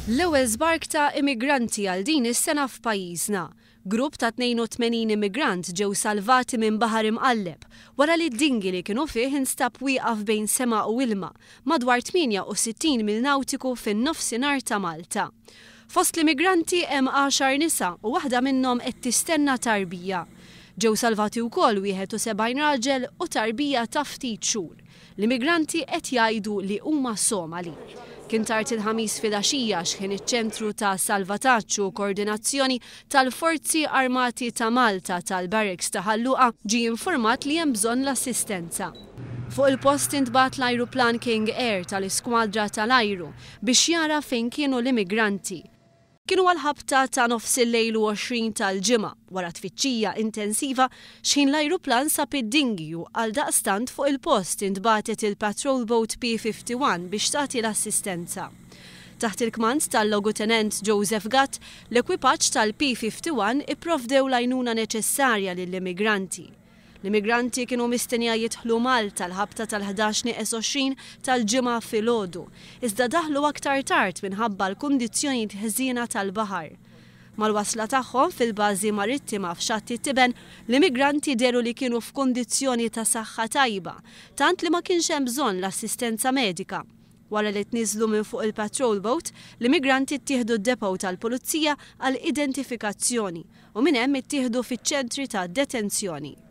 L-ewwel żbark ta' immigranti għal din is-sena f'pajjiżna. Grupp ta' 82 immigrant ġew salvati minn baħar imqalleb wara li d-dinghy li kienu fih instab wieqaf bejn sema u ilma madwar 68 mil nawtiku fin-nofsinhar ta' Malta. Fost l-immigranti hemm għaxar nisa u waħda minnhom qed tistenna tarbija. Ġew salvati wkoll 71 raġel u tarbija ta' ftit xhur. L-immigranti qed jgħidu li huma Somali. Kien tard il-Ħamis filgħaxija x'ħin iċ-Ċentru ta' Salvataġġ u Koordinazzjoni tal-Forzi Armati ta' Malta tal-Barracks ta' Ħal Luqa ġie infurmat li hemm bżonn l-assistenza. Fuq il-post intbagħat l-ajruplan King Air tal-Iskwadra tal-Ajru biex jara fejn kienu l-immigranti. Kienu għall-ħabta ta' nofsillejl u 20 tal-Ġimgħa, wara tfittxija intensiva, x'ħin l-ajruplan sab id-dinghy u għaldaqstant fuq il-post intbagħtet il-patrol boat P-51 biex tagħti l-assistenza. Taħt il-kmand tal-Logutenent Joseph Gatt, l-ekwipaġġ tal-P-51 ipprovdew l-għajnuna neċessarja lill-immigranti. L-immigranti kienu mistennija jidħlu Malta l-ħabta tal-11 nieqes 20 tal-Ġimgħa filgħodu, iżda daħlu aktar tard minħabba l-kundizzjonijiet ħżiena tal-baħar. Mal-wasla tagħhom fil-bażi marittima f'Xatt it-Tiben, l-immigranti dehru li kienu f'kundizzjoni ta' saħħa tajba, tant li ma kienx hemm bżonn l-assistenza medika. Wara li tniżżlu minn fuq il-patrol boat, l-immigranti ttieħdu d-depot tal-Pulizija għal identifikazzjoni u minn hemm ittieħdu fiċ-ċentri ta' detenzjoni.